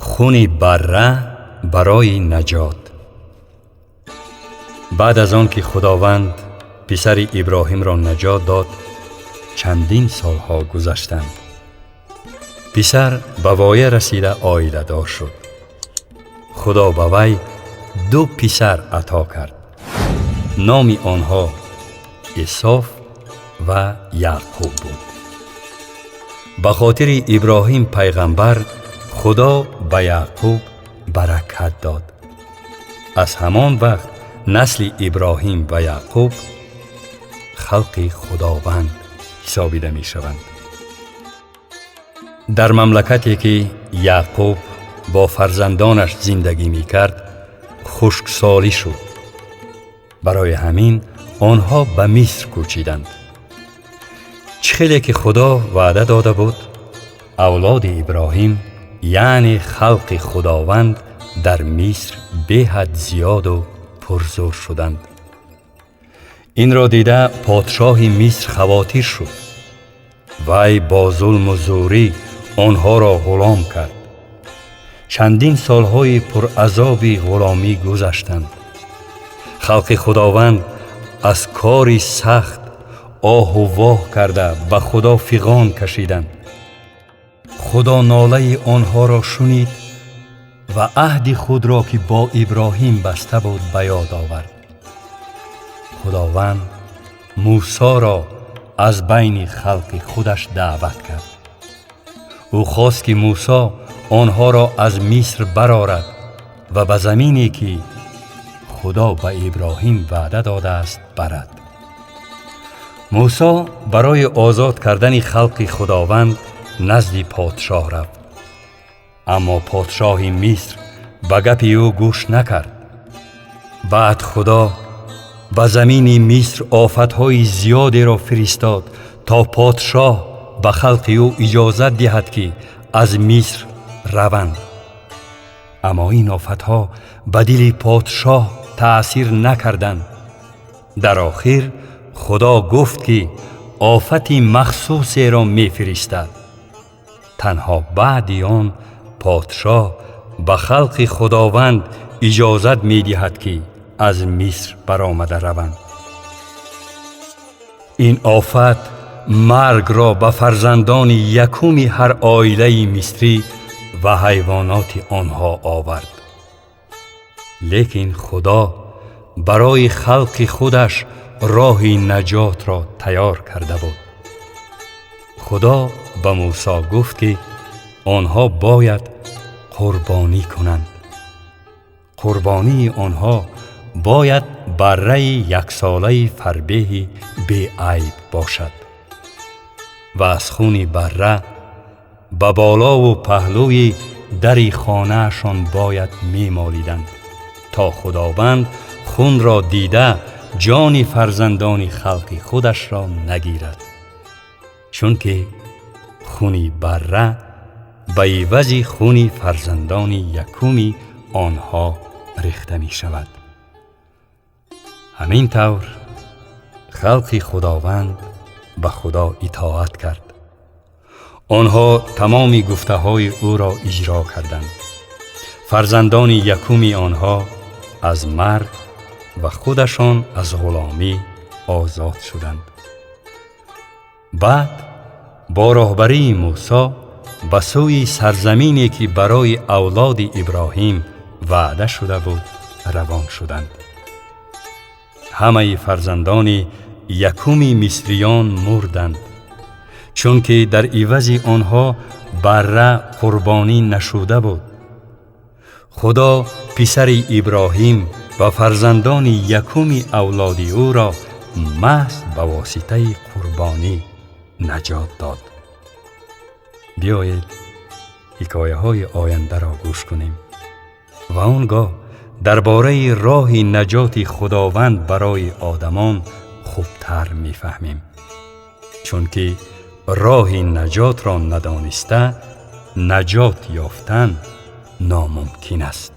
Хуни барра барои наҷот. Баъд аз он ки Худованд писари Иброҳимро наҷот дод, чандин солҳо гузаштанд. Писар ба воя расида оиладор шуд. Худо ба вай ду писар ато кард. Номи онҳо Исоф ва Яъқуб буд. Ба хотири Иброҳим пайғамбар Худо ба Яъқуб баракат дод. Аз ҳамон вақт насли Иброҳим ва Яъқуб халқи Худованд ҳисобида мешаванд. Дар мамлакате ки Яъқуб бо фарзандонаш зиндагӣ мекард, хушксолӣ шуд. Барои ҳамин онҳо ба Миср кӯчиданд. Чӣ хеле ки Худо ваъда дода буд, авлоди Иброҳим, яъне халқи Худованд, дар Миср беҳад зиёду пурзӯр шуданд. Инро дида, подшоҳи Миср хавотир шуд. Вай бо зулму зӯрӣ онҳоро ғулом кард. Чандин солҳои пуразоби ғуломӣ гузаштанд. Халқи Худованд аз кори сахт оҳу воҳ карда, ба Худо фиғон кашиданд. Худо нолаи онҳоро шунид ва аҳди худро, ки бо Иброҳим баста буд, ба ёд овард. Худованд Мусоро аз байни халқи худаш даъват кард. Ӯ хост, ки Мусо онҳоро аз Миср барорад ва ба замине, ки Худо ба Иброҳим ваъда додааст, барад. Мусо барои озод кардани халқи Худованд назди подшоҳ рафт, аммо подшоҳи Миср ба гапи ӯ гӯш накард. Баъд Худо ба замини Миср офатҳои зиёдеро фиристод, то подшоҳ ба халқи ӯ иҷозат диҳад, ки аз Миср раванд. Аммо ин офатҳо ба дили подшоҳ таъсир накарданд. Дар охир Худо гуфт, ки офати махсусеро мефиристад. Танҳо баъди он подшоҳ ба халқи Худованд иҷозат медиҳад, ки аз Миср баромада раванд. Ин офат маргро ба фарзандони якуми ҳар оилаи мисрӣ ва ҳайвоноти онҳо овард. Лекин Худо барои халқи худаш роҳи наҷотро тайёр карда буд. Худо ба Мусо гуфт, ки онҳо бояд қурбонӣ кунанд. Қурбонии онҳо бояд барраи яксолаи фарбеҳи беайб бошад ва аз хуни барра ба болову паҳлӯи дари хонаашон бояд мемолиданд, то Худованд хунро дида, ҷони фарзандони халқи худашро нагирад, чунки хуни барра ба ивази хуни фарзандони якуми онҳо рехта мешавад. Ҳамин тавр халқи Худованд ба Худо итоат кард. Онҳо тамоми гуфтаҳои ӯро иҷро карданд. Фарзандони якуми онҳо аз марг ва худашон аз ғуломӣ озод шуданд. Баъд бо роҳбарии Мусо ба сӯи сарзамине, ки барои авлоди Иброҳим ваъда шуда буд, равон шуданд. Ҳамаи фарзандони якуми мисриён мурданд, чунки дар ивази онҳо барра қурбонӣ нашуда буд. Худо писари Иброҳим ва фарзандони якуми авлоди ӯро маҳз ба воситаи қурбонӣ наҷот дод. Биёед, ҳикояҳои ояндаро гӯш кунем ва он гоҳ дар бораи роҳи наҷоти Худованд барои одамон хубтар мефаҳмем, чунки роҳи наҷотро надониста наҷот ёфтан номумкин аст.